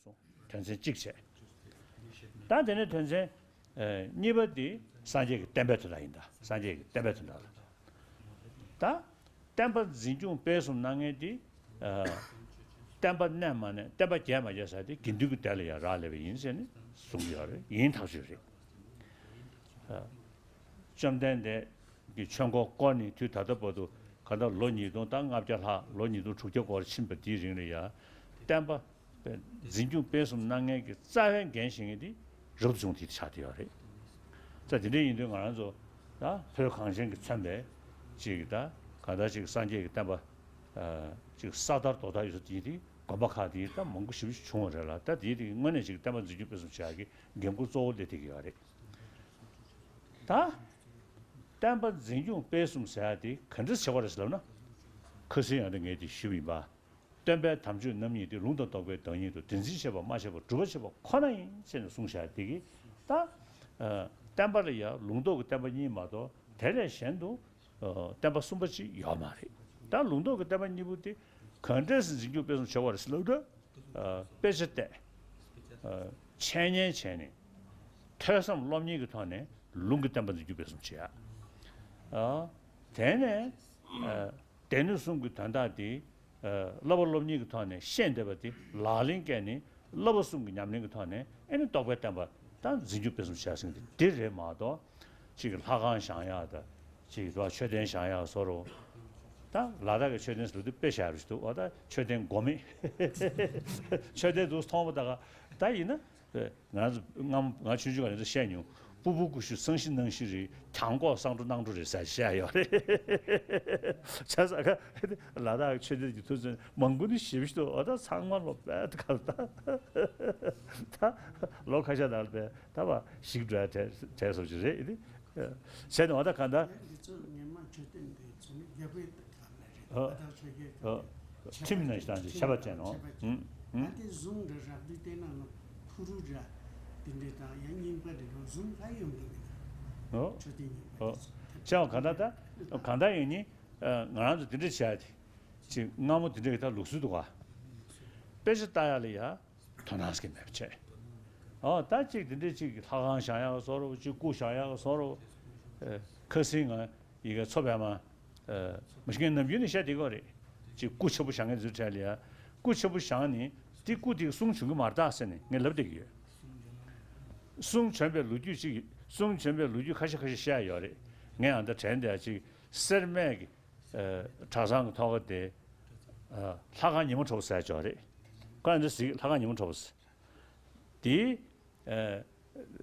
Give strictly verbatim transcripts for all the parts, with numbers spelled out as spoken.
སོང་། དོན་ཚན་གཅིག་བྱས། ད་དེ་ནས་དོན་ཚན་ཨ་གཉིས་པ་འདི་སངས་རྒྱས་ཀྱི་བསྟན་པའི་དོན་དག་ཡིན། ད་སངས་རྒྱས་ཀྱི་བསྟན་པའི་དོན་དག་ལ། ད་བསྟན་པ་འཛིན་སྐྱོང་སྤེལ་གསུམ་གནང་མཁན་འདི་ཨ་བསྟན་པ་གནས་མ་གནས། བསྟན་པ་རྒྱས་མ་རྒྱས་ཟེར་དེ་དགེ་འདུན་གྱི་སྡེ་ལ་ཡང་རག་ལས་པ་ཡིན་ཟེར་ནས་གསུངས་ཡོད་རེད། ཡིན་ཐག་ཆོད་རེད། ཨ་བཅོམ་ལྡན་འདས་ཀྱི་ཆོས་འཁོར་བསྐོར་ནས་དུས་ད་ལྟ་བར་དུ་གང་ལྟར་ལོ་ཉིས་སྟོང་དང་ལྔ་བརྒྱ་ལྷག་ལོ་ཉིས་སྟོང་དྲུག་བརྒྱ་སྐོར་ཕྱིན་པ་དེའི་རིང་ལ་ཡང་བསྟན་པ་འཛིན་སྐྱོང་སྤེལ་གསུམ་གནང་མཁན་གྱི་རྩ་བའི་འགན་བཞེས་མཁན་དེ་རབ་ཏུ་བྱུང་དེ་ཆགས་བསྡད་ཡོད་རེད། ད་དེ་འདྲ་ཡིན་དུས་ང་རང་ཚོ་ད་བོད་གངས་ཅན་གྱིས་མཚོན་པའི་ཅིག་ད་གང་ལྟར་ཅིག་སངས་རྒྱས་ཀྱི་བསྟན་པ་ཨ་ཅིག་ས་དར་རྡོ་དར་ཡོད་ས་དེ་དེ་དགོན་པ་ཁག་དེ་ད་མང་པོ་ཞེ་པོ་ཅིག་བྱུང་བ་རེད་ལ། ད་དེ་དེ་དངོས་གནས་ཅིག་བསྟན་པ་འཛིན་སྐྱོང་སྤེལ་གསུམ་བྱེད་ཡག་གི་འགན་ཁུར་གཙོ་བོ་སླེབས་བསྡད་ཀྱི་ཡོད་རེད། ད་བསྟན་པ་འཛིན་སྐྱོང་སྤེལ་གསུམ་ཟེར་ཡག་དེ་ག་འདྲ་བྱེད་དགོས་རེད་ཟེར་ལབ་ན། ཁ་སང་ཡང་ད་ངས་དེ་ཞུས་པ་ཡིན་པ། སྟོན་པའི་དམ་ཆོས་རྣམ་གཉིས་ཏེ། ལུང་དང་རྟོགས་པའི་བདག་ཉིད་དོ། དེ་འཛིན་བྱེད་པ་སྨྲ་བྱེད་པ། སྒྲུབ་པ་བྱེད་པ་ཁོ་ན་ཡིན་ཟེར་ནས་གསུངས་བཞག་དེ་གིས་ད་ཨ་བསྟན་པ་ལ་ཡང་ལུང་རྟོགས་ཀྱི་བསྟན་པ་གཉིས་མ་གཏོགས་དེ་ལས་གཞན་དུ་ཨ་བསྟན་པ་གསུམ་པ་ཅིག་ཡོད་མ་རེད། ད་ལུང་རྟོགས་ཀྱི་བསྟན་པ་གཉིས་པོ་དེ་ག་འདྲས་སེ་འཛིན་སྐྱོང་སྤེལ་གསུམ་བྱེད་དགོས་རེད་ཟེར་ལབ་དུས། ཨ་དཔེ་ཆ་བལྟས། ཨ་འཆད་ཉན་བྱས་ནས། ཐོས་བསམ་སློབ་གཉེར་གྱི་ཐོག་ནས་ལུང་གི་བསྟན་པ་འཛིན་སྐྱོང་སྤེལ་གསུམ་བྱེད་ཡ། ཨ་དེ་ནས་ཨ་སྡེ་སྣོད་གསུམ་གྱི་དོན་དག་དེ་ཨ་བསླབ་པ་སློབ་གཉེར་གྱི་ཐོག་ནས་ཤེས་བསྡད་པ་དེ་ལག་ལེན་བཀལ་ནས་བསླབ་པ་གསུམ་གྱི་ཉམས་ལེན་གྱི་ཐོག་ནས་ཨེ་ནི་རྟོགས་པའི་བསྟན་པ་ད་འཛིན་སྐྱོང་སྤེལ་གསུམ་བྱེད་ཡ་ཟེར་མཁན་དེ་དེ་རེད་མ་གཏོགས། གཅིག་ལྷ་ཁང་བཞེངས་ཡག་དང་། གཅིག་ར་མཆོད་རྟེན་བཞེངས་ཡག་བཟོ་འདྲ། ད་ལ་དྭགས་ཀྱི་མཆོད་རྟེན་ཟེར་དུས་དཔེ་བཞག་རུ་ཞིག་འདུག་འོ་ད་མཆོད་རྟེན་སྒོ་མེད། མཆོད་རྟེན་འདུག་མཐོང་བ་ད་ག་ད་ཡིན་ན། ང་ང་ཆུང་ཆུང་ག་ནས་བཤད་མྱོང་། སྤུ་སྤུ་ཀུ་ཤུ་སང་ཤི་སྣང་ཤི་རེད། གྱང་གོག་སང་འགྲོ་སྣང་འགྲོ་རེད་ཟེར་བཤད་ཡོད་རེད། བྱས་ཙང་ལ་དྭགས་ཀྱི་མཆོད་རྟེན་གྱི་ཐོས་ཚོད་མང་པོ་ནི་ཞེ་པོ་ཞིག་འདུག་འོ་ད་ཚང་མ་ལོ་པད་ག་ད་ད་ལོ་ཁ་ཤས་ནང་ལ་པད། ད་བ་ཞིག་འགྲོ་ཡ་དྲན་དྲན་སོང་ཞིག་རེད་ཨེ་ནི། བྱས་ནས་འོ་ད་གང་ལྟར། ཡང་འདི་ཚོ་སྔོན་མ་མཆོད་རྟེན་འདི་ཚོ་ནི་རྒྱ་བོད་དང་ལ་རེད། ཨོ། ཨ་ད་ཆོས་རྒྱལ་ཨོ། དང་ཁྲིམས་ནང་བཞིན་བྱས་པ་བྱས་ནོ། ཁྱད་པར་ཅན། ཨུ། ཨུ། ཨ་དེ་གཟུངས་འདྲ་རག་དུས་དེ་ནང་ལ་ཕུ་རུ་འདྲ་དེ་འདྲས་དང་ཡང་རྙིང་པ་འདི་ལོ་གཟུངས་ལྷག་ཡོང་གི་མིན་ན། ཨོ། མཆོད་རྟེན་རྙིང་པ་ཨོ། འདི་ཚོ། བྱས་པ་གང་ལྟར་ད་གང་ལྟར་ཡིན་ནི། ང་རང་ཚོ་འདི་འདྲས་བྱས་ཏེ། ཅིག་སྔ་མོ་འདི་འདྲས་ཀྱི་ད་ལུགས་སྲོལ་འདུག་ག་དཔེ་ཆ་ལྟ་ཡ་ལ་ཡ། དོ་སྣང་སྐྱེ་མེད་པ་བྱས། ཨོ་ད་ཅིག་དེ་འདྲའི་ཅིག་ལྷ་ཁང་བཞེངས་ཡག་བཟོ་འདྲ། ཅིག་སྐུ་བཞེངས་ཡག་བཟོ་འདྲ། ཨེ་ཁ་སང་ང་ཡི་གེ་མཚོ་པདྨ། ཨེ་མ་གཞི་ངས་ནམ་རྒྱུན་ནས་བཤད་བསྡད་ཀྱི་ཡོད་རེད། ཅིག་སྐུ་ཆེན་པོ་བཞེངས་མཁན་ཚོའི་གྲས་ལ་ཡ། སྐུ་ཆེན་པོ་བཞེངས་ནས་དེ་སྐུ་དེ་གསུང་བྱུང་གི་མ་རེད་ད་ཟེར་ནས་ངས་ལབ་བསྡད་ཀྱི་ཡོད། གསུང་བྱོན་པའི་ལོ་རྒྱུས་ཅིག་གསུང་བྱོན་པའི་ལོ་རྒྱུས་ཁ་ཤས་ཁ་ཤས་བཤད་ཡག་ཡོད་རེད། ངས་ཨ་མདའ་དྲན་བསྡད་ཡ་ཅིག་སེར་སྨད་ཀྱི། ཨ་གྲྭ་ཚང་གི་ཐོག་ཁ་དེ། ཨ་ལྷ་ཁང་ཉི་མ་དྲོ་པོ་ཟེར་ཅིག་ཡོད་རེད། ཁོ་ཨ་མདའ་ཟེར་གི་ལྷ་ཁང་ཉི་མ་དྲོ་པོ་ཟེར། དེའི་ཨ་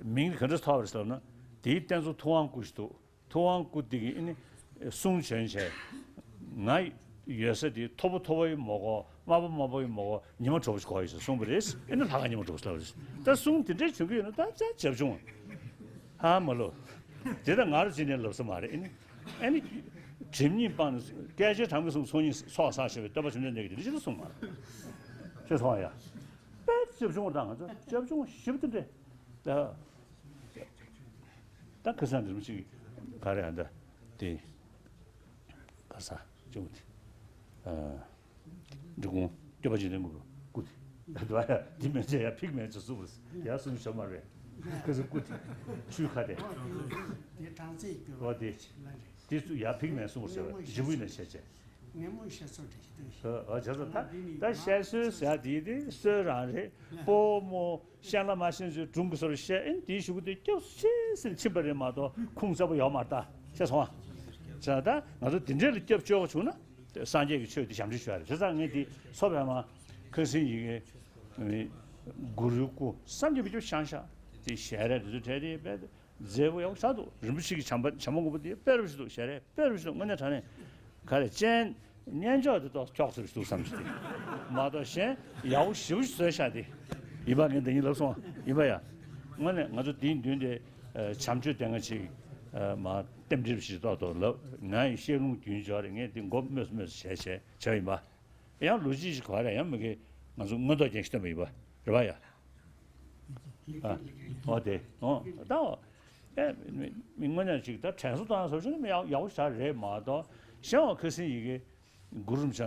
མིང་དེ་ག་འདྲས་ཐོགས་པ་རེད་ཟེར་ན། དེའི་རྟེན་གཙོ་ཐུབ་དབང་སྐུ་ཞིག་འདུག་ཐུབ་དབང་སྐུ་དེ་གིས་ཨ་ནི་གསུང་བྱོན་བྱས། ང་ཡོད་ས་དེ་མཐོ་པོ་མཐོ་པོ་ཡང་མ་གོ། དམའ་པོ་དམའ་པོ་ཡང་མ་གོ། ཉི་མ་དྲོ་པོ་ཞིག་གོ་ཡོད་ཟེར་གསུངས་པ་རེད། ཨ་ནི་ལྷ་ཁང་ཉི་མ་དྲོ་པོ་ཟེར་ལབ་པ་རེད། ད་གསུང་དེ་འདྲས་བྱུང་གི་ཡོད་ན་ད་ཅག་བྱབ་ཆུང་། ཧ་མ་ལོ། དེ་ད་ང་རང་ཅི་ནས་ལབ་ས་མ་རེད། ཨ་ནི། ཨ་ནི། སྒྲིབ་གཉིས་སྤངས་ནས་སྐད་ཅིག་གྲངས་མེད་གསུམ་ཚོགས་གཉིས་ཚོགས་བསགས་ཞེས་པའི་སྟོན་པ་བཅོམ་ལྡན་འདས་ཀྱིས་དེ་འདྲ་ཅི་ལ་གསུངས་མ་རེད། ཤེས་སོང་ཡ། དཔེ་བྱབ་ཆུང་བ་དང་ང་ཚོ་བྱབ་ཆུང་ཞིབ་ཏུ་འདྲེ། ད་ད་ཁ་སང་འདིར་མི་ཅིག་ག་རེ་ཨ་འདྲ་དེ་ག་ས་ཅུང་དེ་ཨ། འབྲི་གུང་སྐྱོབ་པ་འཇིག་རྟེན་མགོན་པོ་སྐུ་དེ། འདི་མན་ཆད་ཡ་ཕིག་མན་ཆད་གསུངས་པ་རེད། ཡ་གསུངས་ཤོར་མ་རེད། ཁ་སང་སྐུ་དེ་ཆུའི་ཁ་དེ། དེ་གྲངས་ཚད་སྐྱོ་བ་ཨོ་དེ། ལ་རེད། དེ་ཚོ་ཡ་ཕིག་མན་གསུངས་པ་ཟེར་བ་ཇི་བུའི་ནས་བཤད་བྱས། ངས་མོ་བཤད་ཚོད་འདྲ་ཞིག་འདུག་ཨོ་བྱས་ཙང་ད་ད་བཤད་སྲོལ་ཟེར་ཡ་དེ་དེ་སྲོལ་རང་རེད། སྤོ་བོ་མོ་ཤན་ལ་མ་ཤན་ཚོའི་སྒྲུང་གི་སོར་བཤད་ཨེ་དེའི་གཞུག་གུ་དེ་སྐྱབས་ཆེ་ཟེར་ཕྱིན་པ་རེད་མ་གཏོགས་ཁུངས་གསལ་པོ་ཡོད་མ་རེད་ད། ཤེས་སོང་ཨ། བྱས་ཙང་ད་ང་ཚོ་དེ་འདྲས་ལ་སྐྱབས་བཅོལ་བ་བྱུང་ན། སངས་རྒྱས་ཀྱི་ཆོས་དེ་ཞབས་འདྲེན་ཞུ་ཡ་རེད། བྱས་ཙང་ངས་དེ་མཚོ་པདྨ་ཁ་སང་ཡི་གེ་གུ་རུའི་སྐུ་བསམ་གྱིས་མི་ཁྱབ་བཞེངས་ཤག་དེ་ཞལ་རས་དེ་ཚོ་བྲིས་ཏེ་དཔེ་མཛེས་པོ་ཡག་པོ་ཆགས་འདུག་རིན་པོ་ཆེ་གི་བྱམས་པ་བྱམས་པ་མགོན་པོ་དེ་དཔེ་རུ་ཞིག་འདུག་ཞལ་རས་དཔེ་རུ་ཞིག་འདུག་དངོས་གནས་དྲང་གནས་ག་རེ་ཅན་སྙན་ཅོག་དེ་ཏོག་ཙམ་འཁྱོག་ཚུལ་ཞིག་འདུག་བསམ་གྱི་དེ་མ་གཏོགས་གཞན་ཡག་པོ་ཞེ་པོ་ཞིག་བཟོས་ཤག་དེ་ཡིན་པ་ངས་འདི་ཉིད་ལབ་སོང་ཡིན་པ་ཡ། དངོས་གནས་ང་ཚོ་དེའི་མདུན་དེ་བྱམས་ཆོས་དེ་སྔ་ཅིག་མ་རྟེན་འབྲེལ་ཞིག་ཏོག་ཏོག་ལབ་ང་ཡི་བཤད་ལུང་རྒྱུན་འཇོག་རེད། ངས་འདི་མགོ་སྨོས་སུ་སྨོས་སུ་བྱས་བྱས་བྱས་ཡིན་པ། ཡང་ལོ་རྒྱུས་ཤིག་ག་རེ་ཡང་མི་དགེ་ང་ཚོ་མངོན་རྟོགས་རྒྱན་ཞིག་སྟོན་པ་ཡིན་པ་རེད་པ་ཡ། ཨ། ཨོ་དེ་ཨོ་ད་ཨོ། ཨེ་མི་མི་དངོས་གནས་ཅིག་ད་དྲན་གསོ་བཏང་ཡ་བཟོ་ཆུང་ནི་ཡག་ཡག་པོ་ཞིག་རེད་མ་གཏོགས་གཞན་བ་ཁ་སང་ཡི་གེ་གུ་རུ་རིན་པོ་ཆེ།